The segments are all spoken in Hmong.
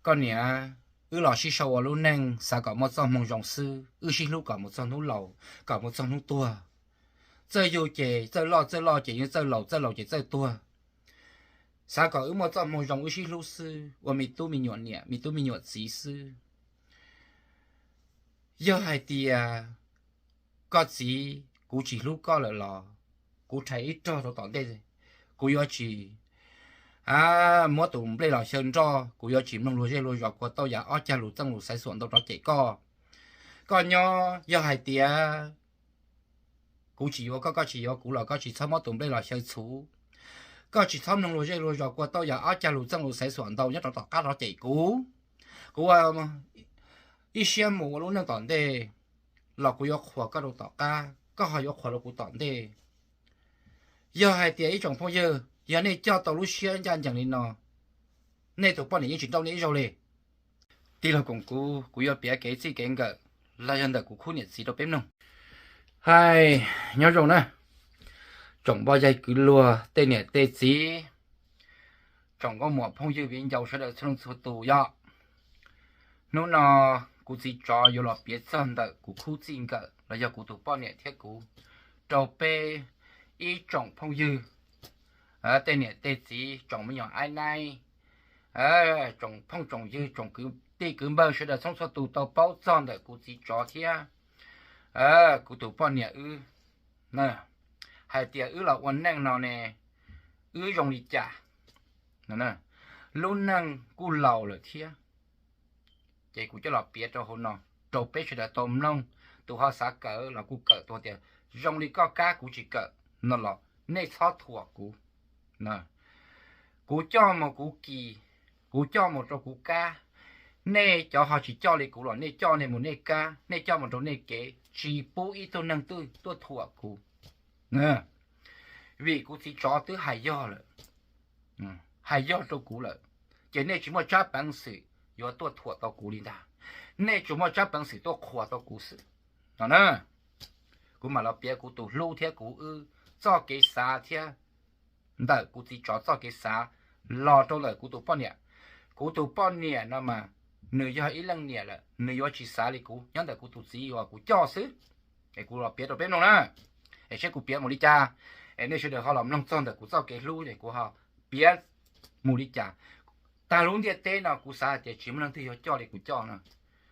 Koj niam, wb los sib sau ua lub neej xav kom muaj txoj hmoo zoo xwb, wb sib hlub kom mus txog hnub laus, kom mus txog hnub tuag. Txawj yug ces txawj loj, txawj loj ces yeej txawj laus, txawj laus ces txawj tuag. Xav kom wb muaj txoj hmoo zoo wb sib hlub xwb, ua me tub me nyuam niam, me tub me nyuam txiv xwb. Yog hais tias koj txiv, kuv tsis hlub koj lawm los kuv rhais ib rog rau tom ntej, kuv yuav tsis muab tus nplej los xyaw nroj, kuv yuav tsis mloog luag zej luag zos kua tauj yam ob cag lus txeej lus xaiv xuam ntau rov cem koj. Koj nyob, yog hais tias kuv tsis yuav koj, koj tsis yuav kuv los koj tsis txhob muab tus nplej los xyaw txhuv. Koj tsis txhob mloog luag zej luag zos kua tauj yam ob cag lus txeej lus xaiv xuam ntau nyob rau tom qab rov cem kuv. Kuv ua ib siab mus ua lub neej tom ntej los kuv yuav qhuas koj rau tom qab, koj ho yuav qhuas rau kuv tom ntej. Yog hais tias ib tsoom phooj ywg, yog nej coj tau lub siab ncaj ncees li no, nej tus poj niam yeej tsis nrauj nej ib zaug li. Tij laug koom kuv, kuv yuav piav kev txij kev nkawm los yog ntawm kuv khub niam txiv rau peb mloog. Hais nyob zoo na, tsoom npoj yaig kwv luag, tej niam tej txiv, tsoom nkauj muam phooj ywg viv ncaus sawv daws txhua leej txhua tus yom. Hnub no kuv txiv tsov yuav los piav txog ntawm kuv khub txij nkawm los yog kuv tus poj niam thiab kuv rau peb ib tsoom phooj ywg, tej niam tej txiv, tsoom me nyuam aib naib, tsoom phooj tsoom ywg, tsoom kwv tij kwv npawg sawv daws txhua txhua tus tau paub txog ntawm kuv txiv tsov thiab kuv tus poj niam wb, hais tias wb los ua neej no ne, wb zoo li cas. Lub neej kuj laus lawm thiab, ces kuv coj los piav rau hauv no rau peb sawv daws tau mloog. Tus ho xav kawm los kuj kawm, tus tias zoo li koj kab kuv tsis kawm no los nej txhob thuam kuv. Kuv coj mus kuv kis, kuv coj mus rau kuv kab. Nej cov ho tsis coj li kuv los nej coj nej mus nej kab, nej coj mus rau nej kev, tsis pub ib tug neeg twg tuaj thuam kuv. Vim kuv txiv tsov twb hais yog lawm, hais yog rau kuv lawm, ces nej tsis muaj tsab peev xwm yuav tuaj thuam tau kuv li ntag. Nej tsuas muaj tsab peev xwm tuaj qhuas tau kuv xwb no na. Kuv mam los piav kuv tus hlub thiab kuv wb txoj kev xav thiab ntawm kuv txiv tsov txoj kev xav los rau ntawm kuv tus poj niam. Kuv tus poj niam no mas nws yog ib leej niam lawm, nws yuav tsis xav li kuv, nyob ntawm kuv tus txiv uas kuv coj xwb. Es kuv los piav rau peb mloog na, es seb kuv piav mus li cas, es nej sawv daws ho los mloog txog ntawm kuv txoj kev hlub es kuv ho piav mus li cas. Tag lub ntiaj teb no kuv xav hais tias tsis muaj leej twg yuav coj li kuv coj no.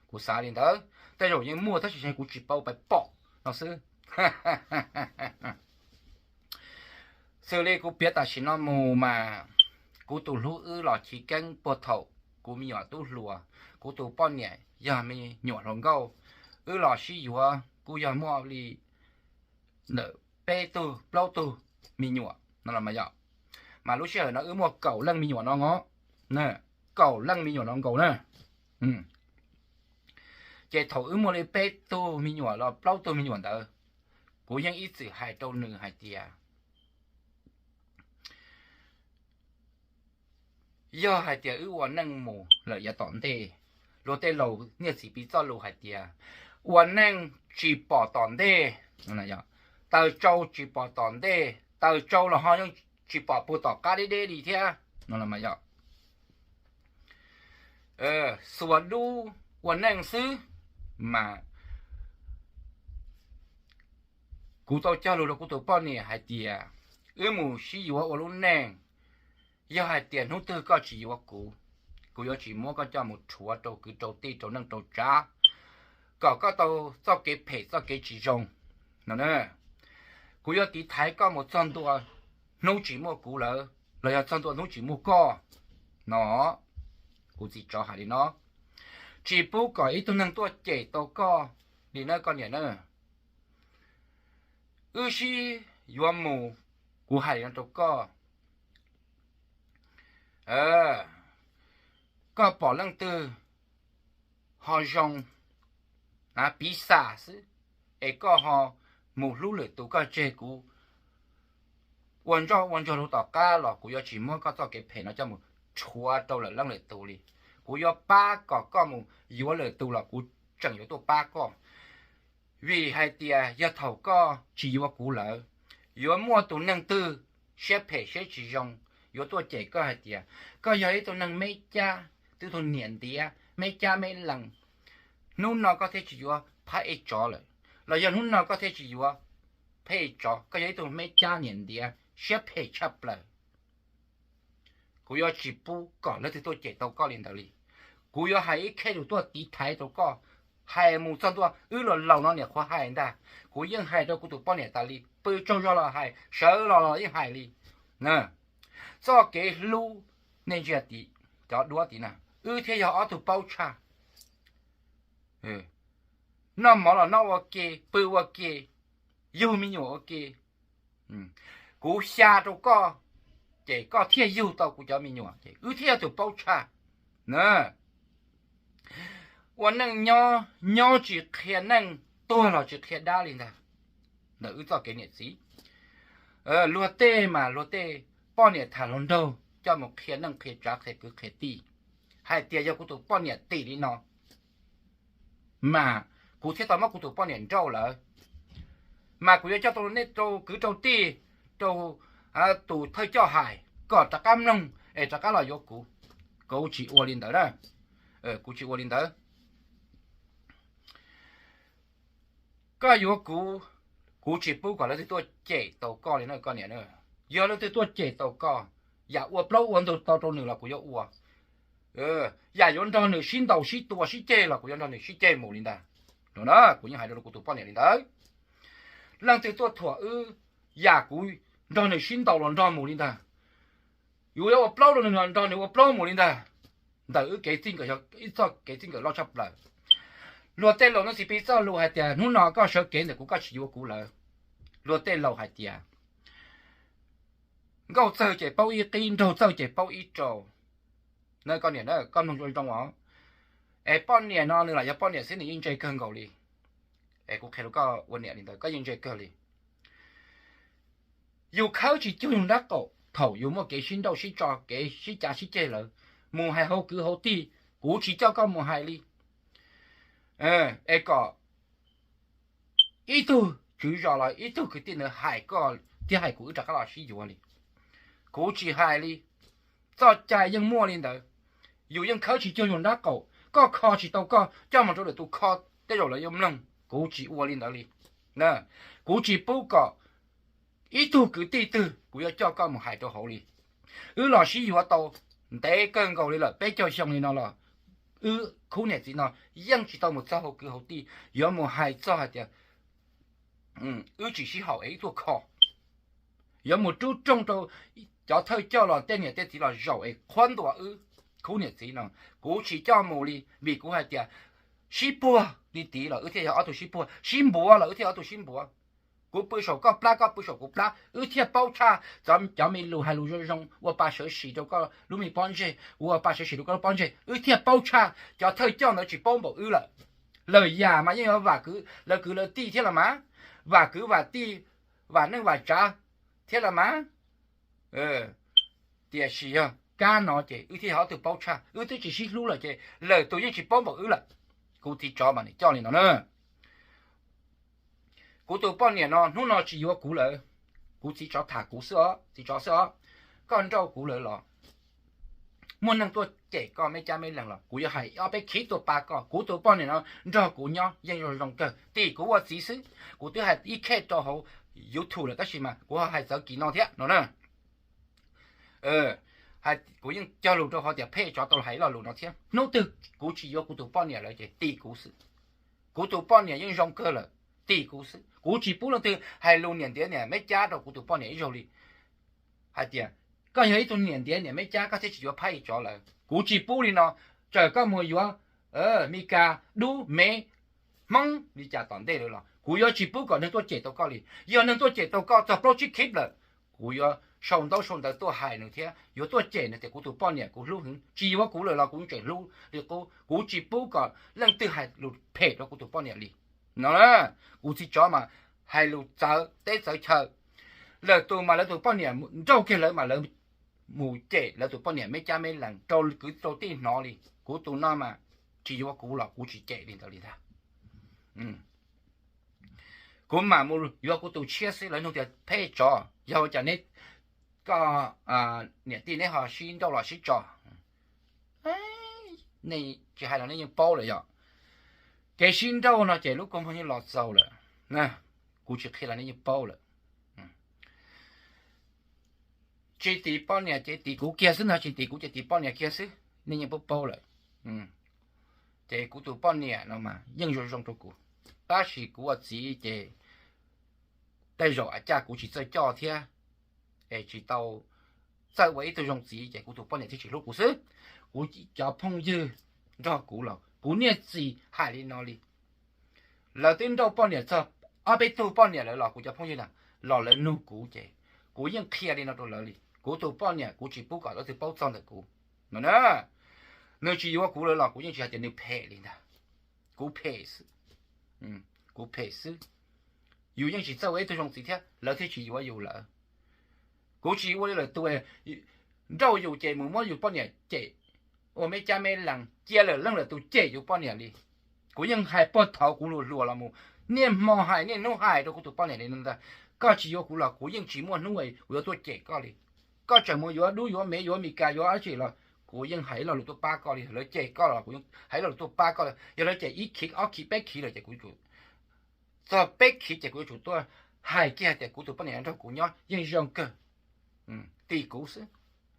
Kuv xav li ntawd, tej zaum yeej muaj tab sis kuv tsis paub pais pom no xwb. Xws li kuv piav tam sim no mus mas, kuv tus hlub wb los chiv keeb puag thaum kuv me nyuam tub hluas, kuv tus poj niam yog me nyuam hluas nkauj, wb los sib yuav kuj yog muaj li ntawm peb tug plaub tug me nyuam no los mas yog, mas lub sij hawm no wb muaj kaum leej me nyuam no os, kaum leej me nyuam no nkaus na. Ces thaum wb muaj li peb tug me nyuam los plaub tug me nyuam ntawd, kuv yeej ib txwm hais rau nws hais tias, yog hais tias wb ua neej mus lawm yav tom ntej, luag tej laus niaj txiv piv txoj lus hais tias ua neej tsis pom tom ntej, taws tsau tsis pom tom ntej, taws tsau los ho yeej tsis pom puag tom qab deb deb li thiab no los mas yog. Xuas dub ua neej xwb mas kuv tau cog lus rau kuv tus poj niam hais tias, wb mus sib yuav ua lub neej, yog hais tias hnub twg koj tsis yuav kuv, kuv yuav tsis muab koj coj mus rhuav rau kwv rau tij rau neej rau tsav, kom koj tau txoj kev phem txoj kev tsis zoo no. Kuv yuav tiv thaiv koj mus txog ntua hnub tsis muaj kuv lawm los yog txog ntua hnub tsis muaj koj no. Kuv txiv tsov hais li no, tsis pub kom ib tug neeg tuaj cem tau koj li na koj niam na. Wb sib yuav mus, kuv hais li no rau koj, koj pom leej twg ho zoo, piv xam xwb, es koj ho mus hlub lwm tus, koj tseg kuv ua ntsoj ua ntsuag rau tom qab los kuv yuav tsis muab koj txoj kev phem no coj mus rhuav rau lwm leej lwm tus li. Kuv yuav pab kom koj mus yuav lwm tus los kuv tseem yuav tuaj pab koj. Vim hais tias yog thaum koj tsis yuav kuv lawm, yuav muaj tus neeg twg siab phem siab tsis zoo yuav tuaj cem koj hais tias koj yog ib tug neeg me cab, twb tug niam ntiav meb cab meb lees, hnub no koj thiaj tsis yuav phab ej tsov lawm, los yog hnub no koj thiaj tsis yuav phab ej tsov, koj yog ib tug meb cab niam ntiav siab phem tshaj plaws. Kuv yuav tsis pub kom leej twg tuaj cem tau koj li ntawd li. Kuv yuav hais ib khej lus tuaj tiv thaiv rau koj, hais mus txog ntua wb los laus no niam qhuav hais ntag, kuv yeej hais rau kuv tus poj niam tas li, pw tsaug zog los hais, sawv los los yeej hais li. Txoj kev hlub, nej ntsia tid, cov duab tid na, wb thiaj yog ob tug paub tshaj. Noj mov los noj ua ke, pw ua ke, yug me nyuam ua ke. Kuv xya rau koj, ces koj thiaj yug tau kuv cov me nyuam, ces wb thiaj yog tus paub tshaj na. Ua neej nyob, nyob tsis qhia neej, tuag los tsis qhia dab li ntag. Ntawm wb txoj kev niam txiv, luag tej mas luag tej poj niam tham hluas nraug coj mus qhia neej qhia tsav qhia kwv qhia tij, hais tias yog kuv tus poj niam tim li no, mas kuv thiaj tau muab kuv tus poj niam nrauj lawm, mas kuv yuav coj tau nej rau kwv rau tij, rau tus thawj coj hais kom rov qab mloog es rov qab los yuav kuv. Kuv tsis ua li ntawd a, kuv tsis ua li ntawd. Koj yuav kuv, kuv tsis pub kom leej twg tuaj cem tau koj li na koj niam. Yog leej twg tuaj cem tau koj, yam ua plaub ua ntug tau rau nws los kuv yuav ua, yam yuav nrog nws sib ntaus sib tua sib ceg los kuv yuav nrog nws sib ceg mus li ntag. No na kuv yeej hais rau kuv tus poj niam li ntawd. Leej twg tuaj thuam wb, yam kuv nrog nws sib ntaus los nrog mus li ntag. Yus yuav ua plaub rau nws los nrog nws ua plaub mus li ntag. Ntawm wb kev txij nkawm yog ib txoj kev txij nkawm loj tshaj plaws. Luag tej laus no tsis piv txoj lus hais tias hnub no koj sawv kev ntawm kuv koj tsis yuav kuv lawm. Luag tej laus hais tias nkauj txawj ces paub ib qib, nraug txawj ces paub ib rau. Na koj niam, koj mloog zoo zoo os. Es poj niam no nws lam yog poj niam xwb nws yeej ntse kawg nkaus li. Es kuv qhia rau koj ua niam li ntawd koj yeej ntse kawg li. Yus khawb tsis cuag yus nrab qaum thaum yus muaj kev sib nrauj sib tso kev sib cav sib ceg lawm, mus hais hauv kwv hauv tij, kuv tsis coj koj mus hais li. Es kom ib tug tswv zos los ib tug kwv tij ntawd hais koj thiab hais kuv wb rov qab los sib yuav li. Kuv tsis hais li. Txoj cai yeej muaj li ntawd. Yus yeej khawb tsis cuag yus nrab qaum, koj kho tsis tau koj coj mus rau lwm tus kho, tej zaum lawv yuav mloog. Kuv tsis ua li ntawd li. Kuv tsis pub kom ib tug kwv tij twg kuv yuav coj koj mus hais rau hauv li. Wb los sib yuav tau ntev kawg nkaus li lawm, peb caug xyoo li no los wb khub niam txiv no yeej tsis tau mus txog hauv kwv hauv tij yuav mus hais txog hais tias wb tsis sib haum es wb tuaj kho. Yuav mus rub rooj rau cov thawj coj los tej niam tej txiv los zaum es qhuab ntuas wb khub niam txiv no. Kuv tsis coj mus li vim kuv hais tias sib puag li tid los wb thiaj yog ob tug sib puag, sib npuav los wb thiaj ob tug sib npuav. Kuv pw saum koj plab, koj pw saum kuv plab, wb thiaj paub tshaj. Cov me lus hais lus zoo zoo ua pa sawv sim rau koj lub me pob ntseg, ua pa sawv sim rau koj lub pob ntseg, wb thiaj paub tshaj. Cov thawj coj ntawd tsis paub npaum wb lawm. Lawm yam mas yeej yuav vam kwv lawv kwv lawv tij thiab los mas, vam kwv vam tij, vam neej vam tsav thiab los mas. Tiam sis yog kab no ces wb thiaj yog ob tug paub tshaj, wb twb tsis sib hlub lawm ces lawm tus yeej tsis paub npaum wb lawm. Kuv txiv tsov mas nws coj li no na. Kuv tus poj niam no hnub no tsis yuav kuv lawm. Kuv txiv tsov tham kuv xwb os, txiv tsov xwb os. Koj nrauj kuv lawm los muaj neeg tuaj cem koj me cab me lees los kuv yuav hais ob peb khib tuaj pab koj. Kuv tus poj niam no nrog kuv nyob yeej zoo zoo kawg, tim kuv ua txiv xwb. Kuv twb hais ib khej rau hauv YouTube lawm tab sis mas kuv ho hais txawv kis no thiab no na. Kuv yeej cog lus rau hauv tias phej tsov tau hais lo lus no thiab. Hnub twg kuv tsis yuav kuv tus poj niam lawm ces tim kuv xwb. Kuv tus poj niam yeej zoo kawg lawm, tim kuv xwb. Kuv tsis pub leej twg hais lus niam ntiav niam me cab rau kuv tus poj niam ib zaug li. Hais tias koj yog ib tug niam ntiav niam me cab koj thiaj tsis yuav phab ej tsov lawm. Kuv tsis pub li no. Txawm koj mus yuav Mes Kas, Dub, Mev, Hmoob li cas tom ntej lawm los kuv yuav tsis pub kom neeg tuaj cem tau koj li. Yog neeg tuaj cem tau koj txog plaub tsib khib lawm, kuv yuav sau ntaub sau ntawv tuaj hais nws thiab yuav tuaj cem nws tias kuv tus poj niam kuv hlub heev, tsis yuav kuv lawm los kuv tseem hlub li qub. Kuv tsis pub kom leej twg hais lus phem rau kuv tus poj niam li. No, kuv txiv tsov mas hais lus txawv teb txawv chaw. Lawm tus mas lawv tus poj niam nrauj kiag lawv mas lawv mus cem lawv tus poj niam me cab me lees rau kwv rau tij hnov li. Kuv tus no mas tsis yuav kuv los kuv tsis cem li ntawd li ntag. Kuv mam mus yuav kuv tus tshiab xwb, lawv nug tias phej tsov yog ua cas neb, koj niam tij neb ho sib nrauj los sib tso. nej tsis hais los nej yeej paub lawm yog. Kev sib nrauj no ces lub kua muag yeej los txaus lawm. Kuv tsis qhia los nej yeej paub lawm. Tsis tim poj niam ces tim kuv kiag xwb no, tsis tim kuv ces tim poj niam kiag xwb, nej yeej paub paub lawm. Ces kuv tus poj niam no mas yeej zoo zoo rau kuv, tab sis kuv ua txiv ces tej zaum a cas kuv tsis txawj coj thiab, es tsis tau txawj ua ib tug zoo txiv ces kuv tus poj niam thiaj tsis hlub kuv xwb. Kuv cov phooj ywg nrog kuv los kuv niaj txis hais li no li. Lawv twb nrauj poj niam txog ob peb tug poj niam lawm los kuv cov phooj ywg na, los lawv nug kuv ces kuv yeej qhia li no rau lawv li. Kuv tus poj niam kuv tsis pub kom leej twg paub txog ntawm kuv no na. Nws tsis yuav kuv lawm los kuv yeej tsis hais tias nws phem li ntag. Kuv phem xwb. Kuv phem xwb. Yus yeej tsis txawj ua ib tug zoo txiv thiab lawv thiaj tsis yuav yus lawm. Kuv tsis ua li lawm tus nrauj yus ces mus muab yus poj niam cem ua me cab me lees, cia lawm leej lawm tus cem yus poj niam li. Kuv yeej hais puag thaum kuv hluas hluas los mus, niaj hmo hais niaj hnub hais rau kuv tus poj niam li no ntag. Koj tsis yuav kuv los kuv yeej tsis muaj hnub kuv yuav tuaj cem koj li. Koj tseem mus yuav dub yuav mev yuav Meskas yuav dab tsi los kuv yeej hais ib lo lus tuaj pab koj li. Lawv cem koj los kuv hais ib lo lus tuaj pab koj li. Yog lawv cem ib khiv ob khiv peb khiv lawm ces kuv txog peb khiv ces kuv yuav tsum tuaj hais kiag hais tias kuv tus poj niam nrog kuv nyob yeej zoo kawg, tim kuv xwb,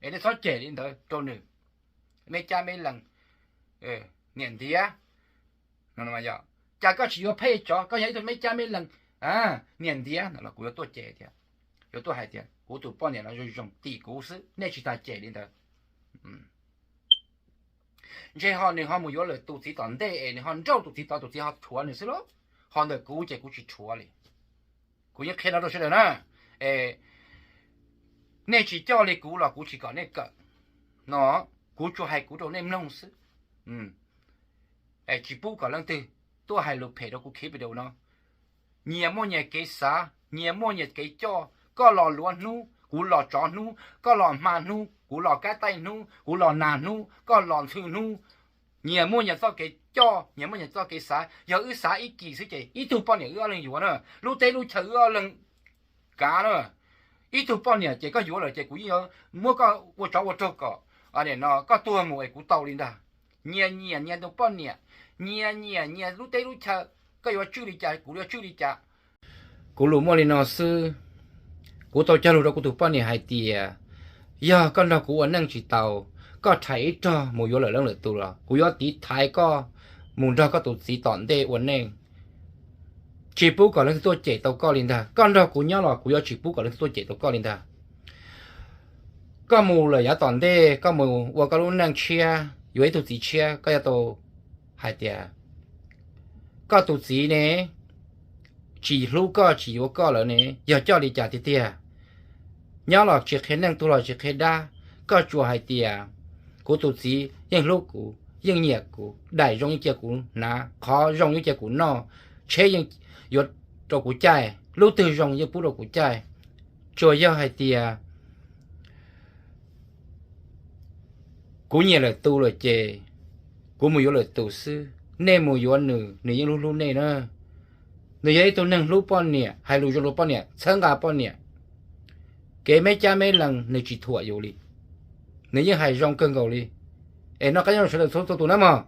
es nej txhob cem li ntawd rau nws, me cab me lees, niam ntiav. Cas koj tsis yuav phej tsov, koj yog ib tug me cab me lees, niam ntiav no los kuv yuav tuaj cem thiab, yuav tuaj hais tias kuv tus poj niam no zoo zoo tim kuv xwb, nej tsis tas cem li ntawd. Ntshe ho nws ho mus yuav lwm tus txiv tom ntej es nws ho nrauj tus txiv tod, tus txiv ho rhuav nws xwb lauj. Ho ntawm kuv ces kuv tsis rhuav li. Kuv yeej qhia no rau sawv daws na, es nej tsis coj li kuv los kuv tsis kom nej kawm no, kuv tsuas hais kuv rau nej mloog xwb. Tsis pub kom leej twg tuaj hais lus phem rau kuv khiv pis daus no. Nyias muaj nyias kev xav, nyias muaj nyias kev coj, koj los luav hnub, kuv los tsov hnub, koj los hma hnub, kuv los kab taij hnub, kuv los nag hnub, koj los ntxhw hnub. Nyias muaj nyias txoj kev coj, nyias muaj nyias txoj kev xav. Yog wb xav ib kis xwb ces ib tug poj niam wb ob leeg yuav na, lub teb lub chaw wb ob leeg kav na. Ib tug poj niam ces koj yuav lawm ces kuv yeej yuav muab koj ua tsov ua rog kom no koj tuag mus es kuv tau li ntag. Nyias nyiam nyias tus poj niam, nyias nyiam nyias lub teb lub chaw, koj yuav tswj li cas kuv yuav tswj li cas. Kuv lus muaj li no xwb. Kuv tau cog lus rau kuv tus poj niam hais tias, yog koj nrog kuv ua neej tsis tau, koj rhais ib rog mus yuav lwm leej lwm tus los kuv yuav tiv thaiv koj mus nrog koj tus txiv tom ntej ua neej. Tsis pub kom leej twg tuaj cem tau koj li ntag. Koj nrog kuv nyob los kuv yuav tsis pub kom leej twg tuaj cem tau koj li ntag. Koj mus lawm yav tom ntej koj mus ua koj lub neej tshiab, yuav ib tug txiv tshiab, koj yuav tau hais tias koj tus txiv ne tsis hlub koj tsis yuav koj lawm ne yog coj li cas tiag tiag. Nyob los tsis qhia neej, tuag los tsis qhia dab. Koj tsuas hais tias kuv tus txiv yeej hlub kuv, yeej nyiam kuv, daim zoo yeej cia kuv hnav, qhov zoo yeej cia kuv noj, tsheb yeej yuav rau kuv caij, lub twg zoo yeej pub rau kuv caij. Tsuas yog hais tias kuv nyiam lwm tus lawm ces kuv mus yuav lwm tus xwb. Nej mus yuav nws, nws yeej hlub hlub nej na. Nws yog ib tug neeg hlub poj niam, hais lus zoo rau poj niam, txhawb nqa poj niam. Kev me cab me lees nws tsis thuam yus li. Nws yeej hais zoo kawg nkaus li. Es noj qab nyob zoo sawv daws txhua txhua tus nawb mog.